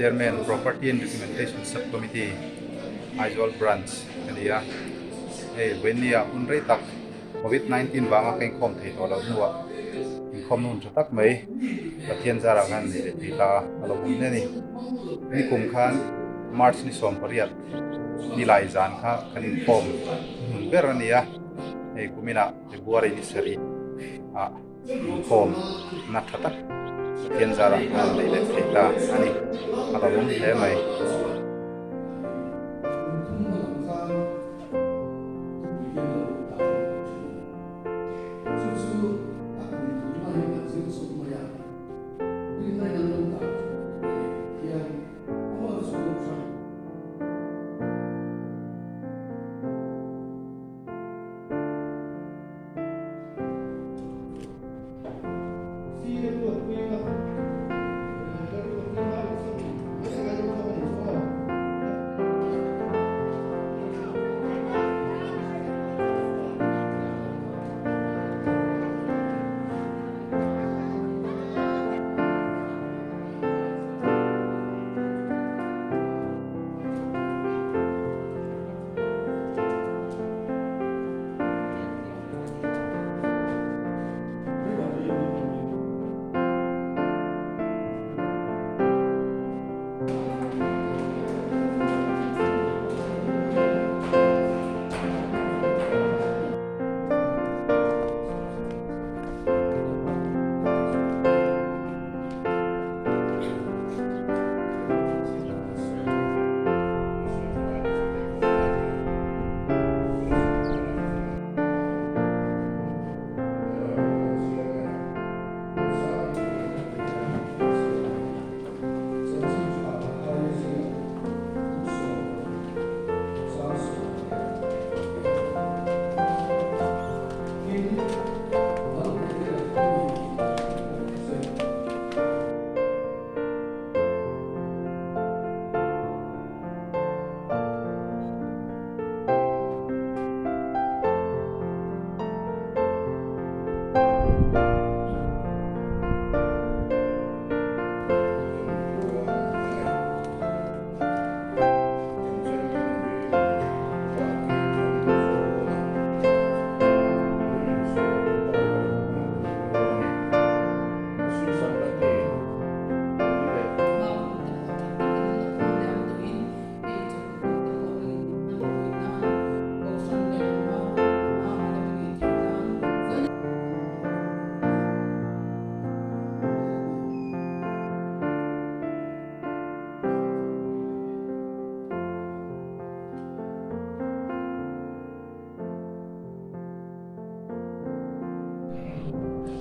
Chairman, Property and Documentation Sub Committee, Aizawl Branch ka ni a. Hei vawinia hun rei tak Covid 19 vanga ka inkhawm thei tawh loh hnuah inkhawm nun tha tak mai Pathian zarah khan nei leh thei ta a, a lo awm hle a ni. Nikum khan March ni 18 nilai zan kha kan inkhawm hmun ber a ni a, hei kuminah February ni sarih ah inkhawm na tha tak Pathian zarah khan nei leh thei ta a ni, a lo awm hle mai.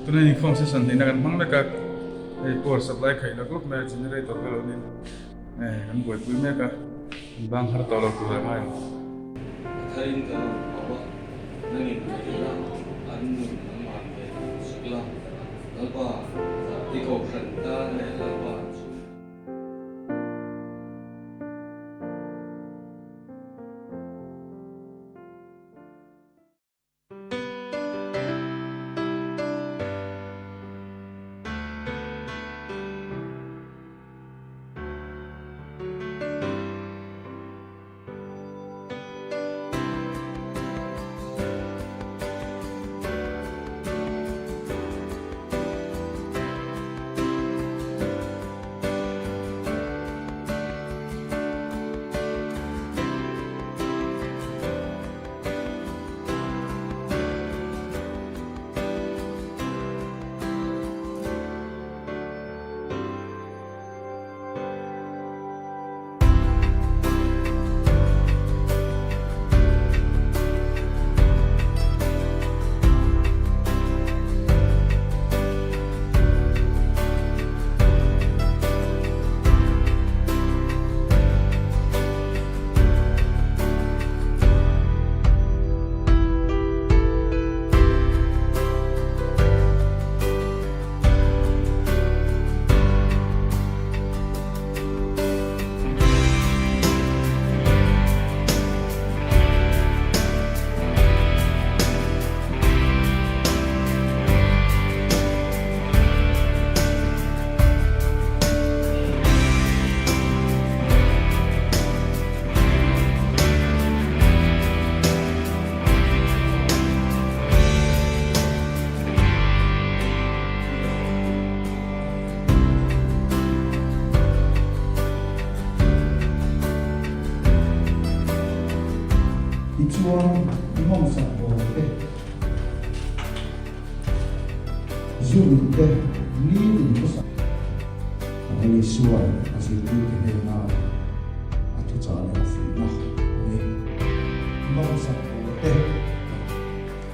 Tuna inkhawm session hnihna kan hmang mek a, hei power supply khaih lak lawk mai a generator vel awmin kan buaipui mek a, kan bang har tawh lo tur a ngai ang. A tharin ka rawn hau a, nangin ka ila an nun an man ve suk la, Lalpa i kohhran tan leh Lalpa chu. Tichuan, i nawmsak bawl te, zu te nitin khawsak. Isua'n a zirtirte hnena a thuchah leh a fuihna a ni. Nawmsak bawl te,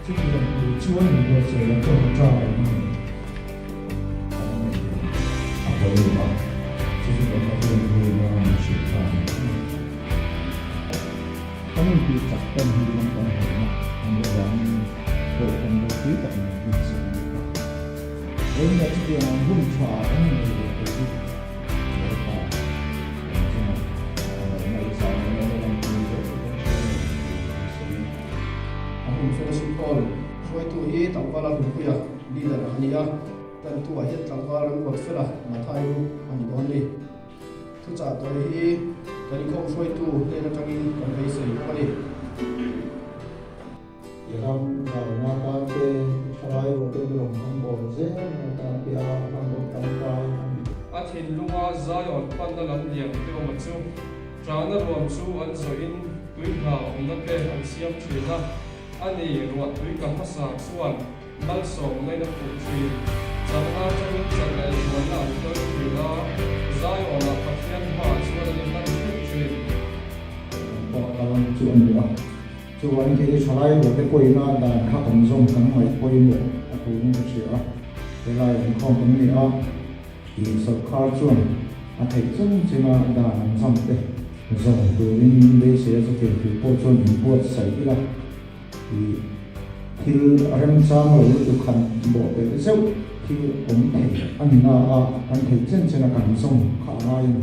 chutiang tur chuan min buatsaih a tawngtai a ni. Kan nei a pawimawh a, chu chu kan Pathian hnena min hrilh ta a ni. Kan intih chak tawn hi lam kan hlawhna a nih avangin kohhran ropui tak nen insiam a ni ta. Vawiinah chutiang ang hun tha kan innei ve thei hi Lalpa kan chungah a ngaihna i zau leh a lam pui zel chu kan hria a ni tih kan sawi a. A hun Fellowship Hall hruaitu hi tlangval a hlumpuia leader a ni a, tantu-ah hian tlangval Remruatfela Mathai Group a ni dawn a ni. Thuchah tawi hi kan inkhawm hruaitu hnen atangin kan beisei bawk a ni. I ram zauna tan te, i thalai ruah te rawng an bawl zel na tan te a hmanraw tangkai a ni. A thinlunga Zion panna lam lian te awma chu ṭahna ruam chu an zawhin tui hna awmna te an siam ṭhin a, a ni ruah tui ka hmasa chuan Malsawmna in a fuh thin. Chakna atangin chakna inbuaina an tel thin a, Zion-ah Pathian hmaah chuan an inlan theuh thin. Pawh kal chu a ni a, chuvangin kei hi thalai ruate pawina dan kha kan zawm kan ngaih pawimawh a turin ka hria a, helai inkhawm kan ni a, ih sawrkar chuan a theih chung china dan an zawm te zawm turin min beisei a, chutiang tur pawh chuan inbuatsaih ila. Ih, thil remchang lo lutuk han bawh belh zeuh thil awm thei a ni na a, kan theih chen chen a kan zawm kha a ngai a ni.